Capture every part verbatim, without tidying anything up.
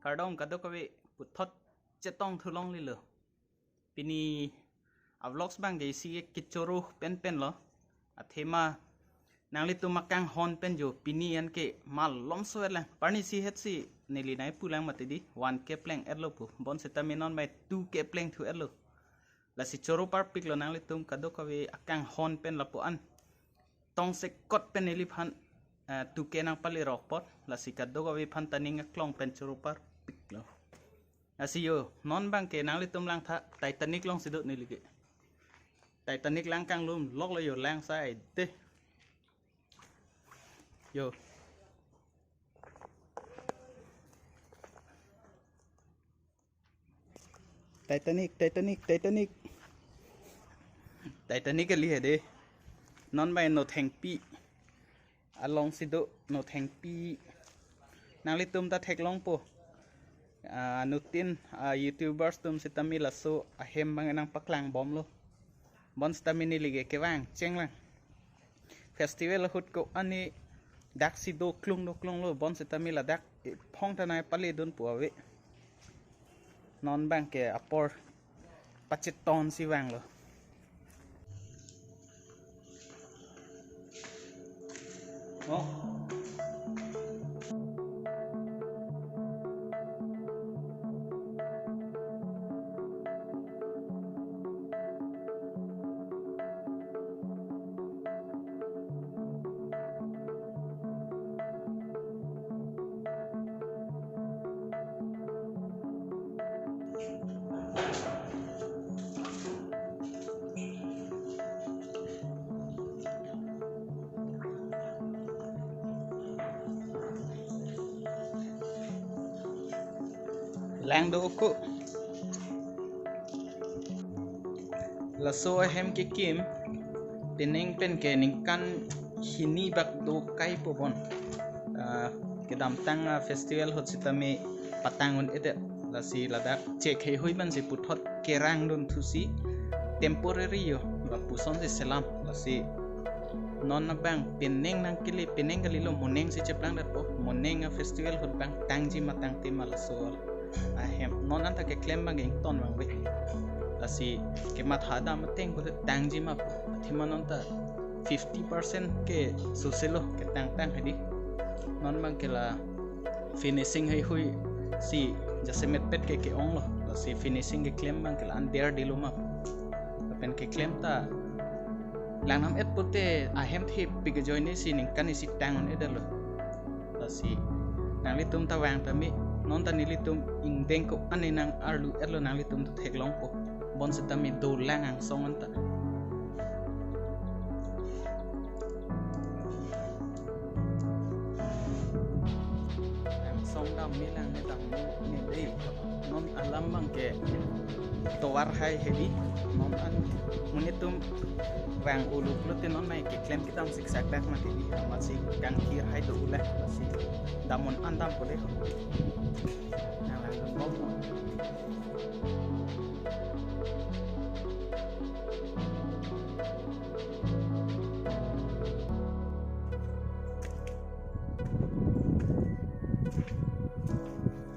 Kardom kadokave, puthot chetong thu longlelo. Pini a-vlogs abang ke isi kechoro penpen lo. Athema nanglitum akanghon pen jo pini anke malomso-et lang. Parni isi het si neli nangpu lang mati di, one K pleng-etlo pu. Bonsitame non bai two K pleng thu-etlo. Lasi choro parpiklo nanglitum kadokave akanghon pen lapu-an. Tongsekot pen neliphan, eh, two K nangpale rok apot. Lasi kadokave aphan ta ning aklong pen choro parpiklo. Lasi yo, non abang ke nanglitum langtha, Titanic alongsi do neli ke. Titanic lang kanglum loklo yo, lang sai de. Yo. Titanic, Titanic, Titanic. Titanic kali he de. Non bai Nothengpi alongsi do, Nothengpi. Nanglitum ta theklongpo. Ah, anuttin, ah, YouTubers atum sitame laso ahem abang nangpaklangbomlo. Bonsitame neli ke kevang cheng lang. Festival ahut ko-an ne daksi doklung doklunglo, bonsitame ladak ephong ta nangpaledun pu ave. Non abang ke apor pachetonsi vanglo. Oh. Lang do ko. Laso ahem kekim, penang pen ke ningkan hini bak do kai po bon. Ah, kedamtang, ah, festival ahut sitame patang un-edet, lasi ladak chek heihui abang si puthot kerangdun thusi temporary yo, lapusonsi selam, lasi non abang penang nangkele, penang kalilo, monang si cheplangdetpo, monang a-festival ahut abang tangji ma tangte ma laso ahem. Non anta keklem abang ington abang be. Lasi kematha dam ateng ko tangji ma pu. Athema non ta fifty percent ke soselo ketangtang hedi. Non abang ke la finishing heihui si jasemet pet ke ke-onglo. Lasi finishing keklem abang ke la-an der dilo ma. Lapen keklem ta langnam-et pute ahem thepik ajoine si ningkan isi tang un-edetlo. Lasi nanglitum ta vang tame, non ta nelitum ingdeng ko-an ne nang-arlu-etlo, nanglitum ta theklongpo. Bonsitame dolang angsong anta. Angsong dam me lang ne dam me ne dei. Non alam abang ke tovar hai hedi, non an monit atum vang uluk lote non mai keklem kedam siksak dak mati di, amatsi kangkir hai do ulah, si dam un-an dam pule. Nang lang bom.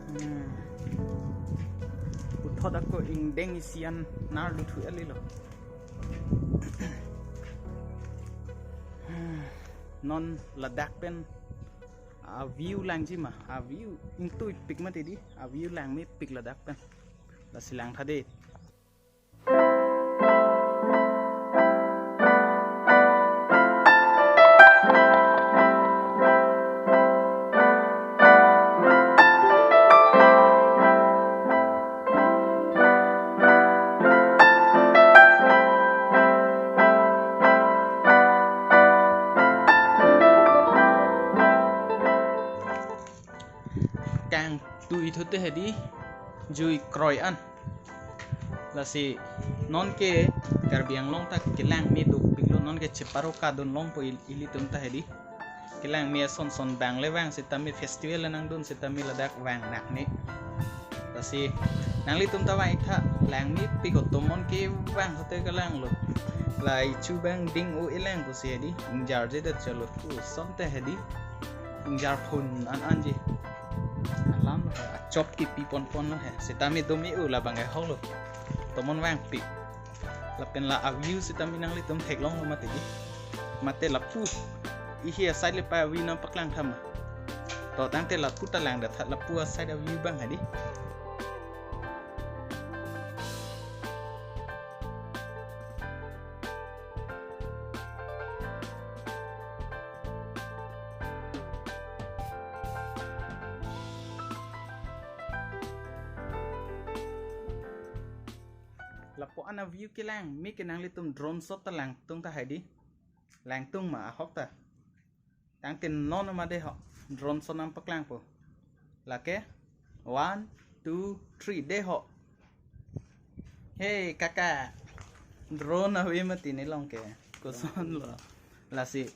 Hmm. Puthot ako ingdeng isian nar luthu elilo. Hmm. Non ladak pen a-view langji ma, a-view ingtuipik mati di, a-view langmepik ladak pen. Lasi langtha de. Kangtui thu te hedi, jui kroi an. Lasi non ke Karbi Anglong ta kelang me dopiklo, non ke cheparo kadun longpo il-, ilitum ta hedi. Kelang me ason son bang le vang sitame festival le nangdun sitame ladak vang nak ne. Lasi nanglitum ta vang-ik tha, langmepik otomon ke vang hote kelanglo. Lai chu bang ding o elang pusi hedi, ingjarjedet chalo. Pu son te hedi. Ingjar phun an anji. Alam lo, achop kipi ponpon lo he. Sitame do me-o labang ke holo. Tomon vangpik. Lapen la a-view sitame nanglitum theklonglo mati di. Mate lapu. Ihi aside le pa a-view nangpaklang thama. To tangte lapu ta langdet tha, lapu aside a-view abang hadi. Lapu-an a-view kelang, me ke nanglitum drone shot ta langtung ta hadi. Langtung ma ahok ta. Tangte non ma de ho. Drone shot nangpaklangpo. Lake one, two, three de ho. Hey kaka. Drone ave mati ne long ke. Koson lo. Lasi.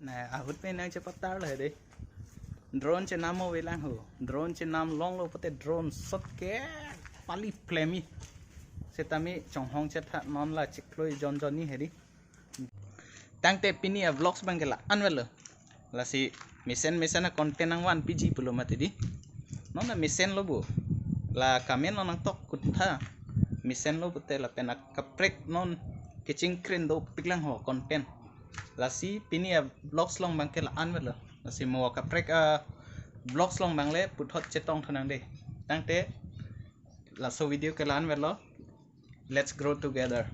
Na ahut pen nangchepatar lo de. Drone chenam ave lang ho. Drone chenam longlo pute drone shot ke pali plemi. Sitame chonghong chetha non la chiklo jon jon ni hedi. Tangte pini a-vlogs abang ke la-an avelo. Lasi mesen mesen a-content nangvanpiji pulo mati di. Non na mesen lo bo. La comment lo nangtok kutha. Mesen lo pute lapen akaprek non kachingkrin dopik lang ho content. Lasi pini a-vlogs along abang ke la-an avelo. Lasi mo akaprek a-vlogs along abang le puthot chetong thunang de. Tangte laso video ke la-an avelo. Let's grow together.